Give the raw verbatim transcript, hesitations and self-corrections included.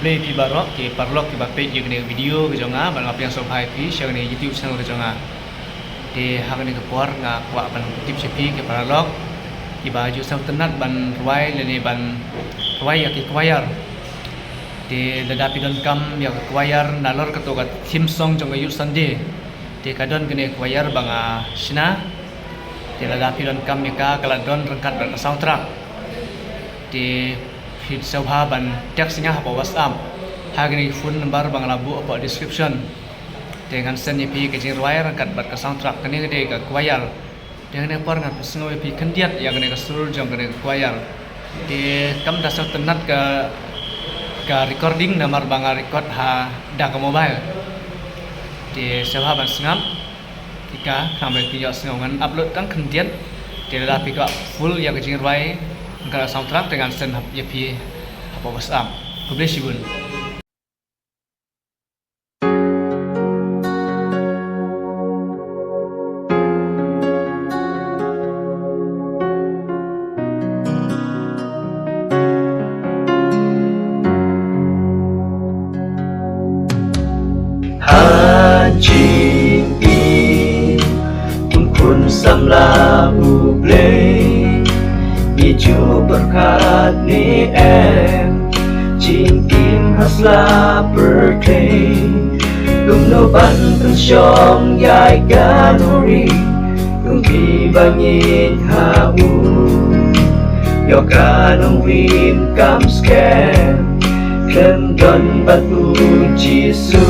Khublei phi baroh ki paralok kiba peit ïa kane ka video ka jong nga, bad nga pdiang sngewbha ïa phi sha kane ka YouTube channel ka jong nga. Te ha kane ka por nga kwah ban tip sha phi ki paralok kiba ju sngewtynnat ban rwai lane ban rwai ïa ki choir. Te lada phi donkam ïa ka choir nalor kato ka theme song jong ka Youth Sunday, te ka don kane ka choir ba nga shna. Te lada phi donkam ïa ka, ka la don ryngkat bad ka soundtrack. Te phi sngewbha ban text ïa nga hapoh WhatsApp ha kane ka phone number ba nga la buh hapoh description. Te ngan send ïa phi ka jingrwai ryngkat bad ka soundtrack. Kane ka dei ka choir. Te ha kane ka por ngan pynsngew ïa phi khyndiat ïa kane ka sur jong kane ka choir. Te kam da sngewtynnat ka, ka recording namar ba nga record ha da ka mobile. Te sngewbha ban sngap ïa ka, khnang ba phi ïohsngew. Ngan upload tang khyndiat. Te lada phi kwah full ïa ka jingrwai, ka soundtrack, te ngan send ïa phi hapoh WhatsApp. Khublei shibun. Ha jingim, kum khun samla U Blei, ngi ju pyrkhat ne em, jingim ha sla pyrthei, kumno ban pynshong ïa ka nongrim, kum kiba ngeit ha u. Ïoh ka nongrim kam skhem, khlem don bad U Jisu.